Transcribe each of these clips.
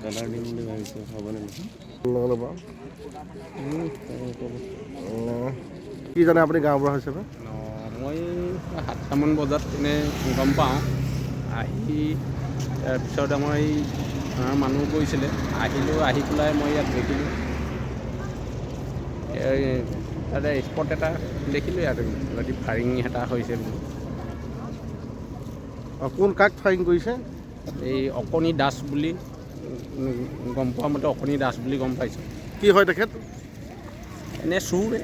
Colour দিম বুলি ভাবিছোঁ, হ'বনে নহয়? ল'ব। কি জানে আপুনি গাঁওবুঢ়া হিচাপে? অঁ, মই 7টামান বজাত এনে গম পাওঁ আহি। তাৰপিছত আমাৰ এই থানাৰ মানুহ গৈছিলে, আহিলোঁ, আহি পেলাই মই ইয়াত দেখিলোঁ, এই তাতে স্পট এটা দেখিলোঁ ইয়াত ৰাতি ফায়াৰিং এটা হৈছে বুলি। অঁ, কোন কাক ফায়াৰিং কৰিছে? এই অকণি দাস বুলি গম পোৱা মতে অকণি দাস বুলি গম পাইছোঁ। কি হয় তেখেত? এনে চোৰে।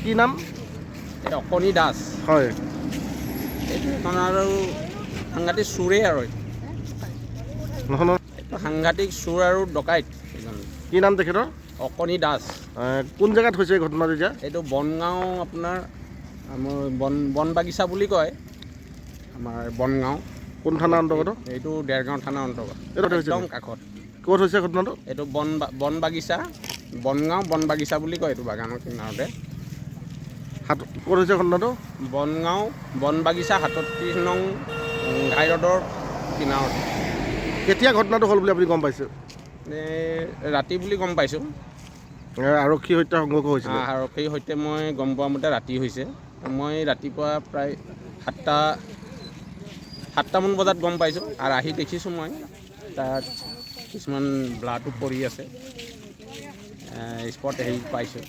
কি নাম? এই অকণি দাস। হয়। এইটো এখন আৰু সাংঘাতিক চোৰেই আৰু। নহয় নহয়। এইটো সাংঘাতিক চোৰ আৰু ডকাইত এইজন। কি নাম তেখেতৰ? অকণি দাস। কোন জেগাত হৈছে এই ঘটনাটো এতিয়া? এইটো বনগাঁও, আপোনাৰ আমাৰ বন বাগিচা বুলি কয়, আমাৰ বনগাঁও। কোন থানাৰ অন্তৰ্গত? এইটো দেৰগাঁও থানাৰ অন্তৰ্গত। এইটো হৈছে একদম কাষত। ক'ত হৈছে ঘটনাটো? এইটো বন বাগিচা, বনগাঁও বন বাগিচা বুলি কয়, এইটো বাগানৰ কিনাৰতে। হাত ক'ত হৈছে ঘটনাটো? বনগাঁও বন বাগিচা, 37 নং ঘাই ৰোডৰ কিনাৰতে। কেতিয়া ঘটনাটো হ'ল বুলি আপুনি গম পাইছে? এই ৰাতি বুলি গম পাইছোঁ। আৰক্ষীৰ সৈতে সংঘৰ্ষ হৈছিলে? আৰক্ষীৰ সৈতে মই গম পোৱা মতে ৰাতি হৈছে। মই ৰাতিপুৱা প্ৰায় 7টামান বজাত গম পাইছোঁ আৰু আহি দেখিছোঁ মই তাত কিছুমান ব্লাডো পৰি আছে, স্পট হেৰি পাইছোঁ।